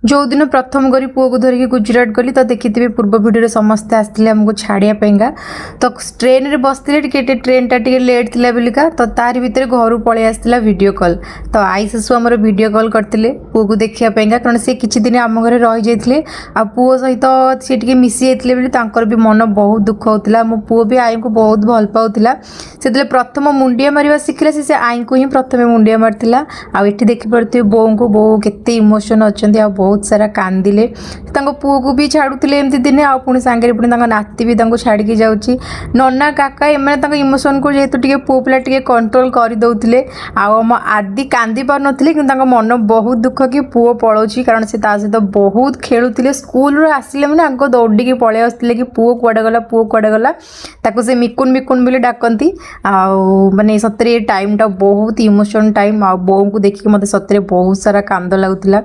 ଯେଉଁଦିନ ପ୍ରଥମ କରି ପୁଅକୁ ଧରିକି ଗୁଜୁରାଟ ଗଲି, ତ ଦେଖିଥିବେ ପୂର୍ବ ଭିଡ଼ିଓରେ, ସମସ୍ତେ ଆସିଥିଲେ ଆମକୁ ଛାଡ଼ିବା ପାଇଁକା। ତ ଟ୍ରେନ୍ରେ ବସିଥିଲେ, ଟିକେ ଟିକେ ଟ୍ରେନ୍ଟା ଟିକେ ଲେଟ୍ ଥିଲା ବୋଲିକା। ତ ତାରି ଭିତରେ ଘରୁ ପଳେଇ ଆସିଥିଲା ଭିଡ଼ିଓ କଲ୍। ତ ଆଈ ଶାଶୁ ଆମର ଭିଡ଼ିଓ କଲ୍ କରିଥିଲେ ପୁଅକୁ ଦେଖିବା ପାଇଁକା, କାରଣ ସେ କିଛି ଦିନ ଆମ ଘରେ ରହିଯାଇଥିଲେ ଆଉ ପୁଅ ସହିତ ସେ ଟିକେ ମିଶି ଯାଇଥିଲେ ବୋଲି ତାଙ୍କର ବି ମନ ବହୁତ ଦୁଃଖ ହେଉଥିଲା। ମୋ ପୁଅ ବି ଆଈଙ୍କୁ ବହୁତ ଭଲ ପାଉଥିଲା। ସେତେବେଳେ ପ୍ରଥମ ମୁଣ୍ଡିଆ ମାରିବା ଶିଖିଲା, ସେ ଆଈଙ୍କୁ ହିଁ ପ୍ରଥମେ ମୁଣ୍ଡିଆ ମାରିଥିଲା। ଆଉ ଏଠି ଦେଖିପାରୁଥିବେ ବୋଉଙ୍କୁ, ବୋଉ କେତେ ଇମୋସନ୍ ଅଛନ୍ତି ଆଉ ବହୁତ ସାରା କାନ୍ଦିଲେ। ତାଙ୍କ ପୁଅକୁ ବି ଛାଡ଼ୁଥିଲେ ଏମିତି ଦିନେ, ଆଉ ପୁଣି ସାଙ୍ଗରେ ପୁଣି ତାଙ୍କ ନାତି ବି ତାଙ୍କୁ ଛାଡ଼ିକି ଯାଉଛି। ନନା, କାକା ଏମାନେ ତାଙ୍କ ଇମୋସନ୍କୁ ଯେହେତୁ ଟିକେ ପୁଅ ପିଲା, ଟିକେ କଣ୍ଟ୍ରୋଲ୍ କରିଦେଉଥିଲେ। ଆଉ ଆମ ଆଦି କାନ୍ଦି ପାରୁନଥିଲେ, କିନ୍ତୁ ତାଙ୍କ ମନ ବହୁତ ଦୁଃଖ କି ପୁଅ ପଳାଉଛି, କାରଣ ସେ ତା ସହିତ ବହୁତ ଖେଳୁଥିଲେ। ସ୍କୁଲରୁ ଆସିଲେ ମାନେ ଆଗ ଦୌଡ଼ିକି ପଳେଇ ଆସୁଥିଲେ କି ପୁଅ କୁଆଡ଼େ ଗଲା, ପୁଅ କୁଆଡ଼େ ଗଲା। ତାକୁ ସେ ମିକୁନ ମିକୁନ ବୋଲି ଡାକନ୍ତି। ଆଉ ମାନେ ସତରେ ଏ ଟାଇମ୍ଟା ବହୁତ ଇମୋସନ୍ ଟାଇମ୍। ଆଉ ବୋଉଙ୍କୁ ଦେଖିକି ମୋତେ ସତରେ ବହୁତ ସାରା କାନ୍ଦ ଲାଗୁଥିଲା।